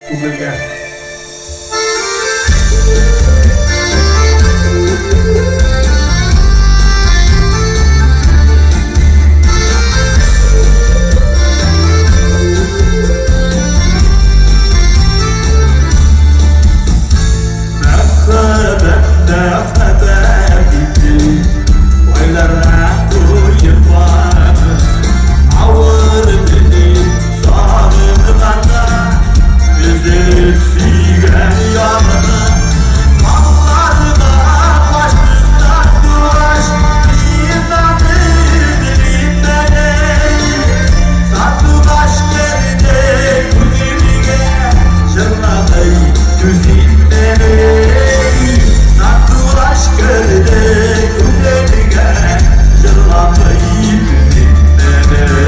Күңелгә. Мәхәббәттә хәбәр итте, Кайларга куеп барды, Авыр мине сагынганда, Өзелеп сөйгән ярны. Алларга качты сандугач, Мин аны эзлим әле. Сандугач керде күңелгә, Җырламый түзим әле. Сандугач керде күңелгә, Җырламый түзим әле.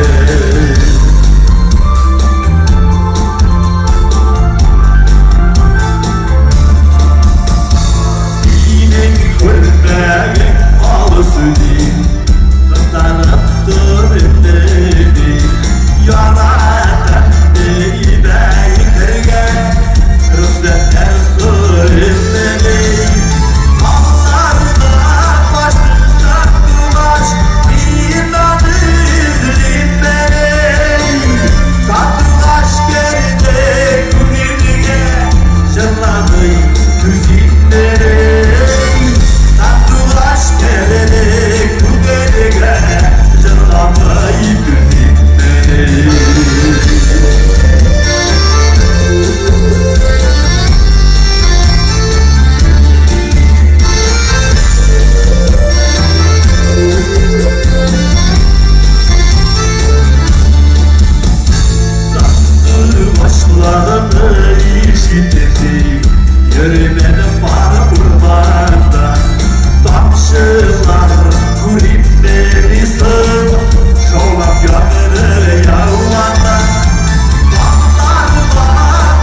Синең күлмәгең алысы дим, Кызарып тор инде дим. Яратам дип әйтергә Рөхсәтләр сорыйм дим. Алларга качты сандугач, Мин аны эзлим әле. Сандугач керде күңелгә, Җырламый түзим әле. Сандугач керде күңелгә, Җырламый түзим әле. Сандугачларны ишетеп йөргән пар урманда, Тамчылар күреп белисең, Шаулап яңгыр яуганда. Таңнарга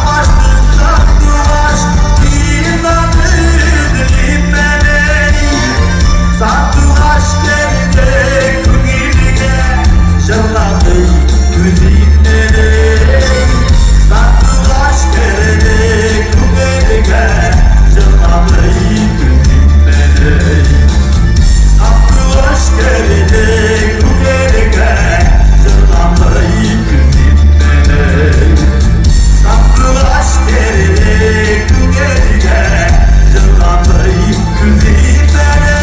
качты сандугач, Мин аны эзлим әле. Сандугач керде күңелгә, Җырламый түзим әле. Сандугач керде күңелгә, Җырламый түзим әле. Сандугач керде күңелгә, Җырламый түзим әле. Сандугач керде күңелгә, Җырламый түзим әле.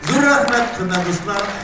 Зур рәхмәт, хөрмәтле дуслар.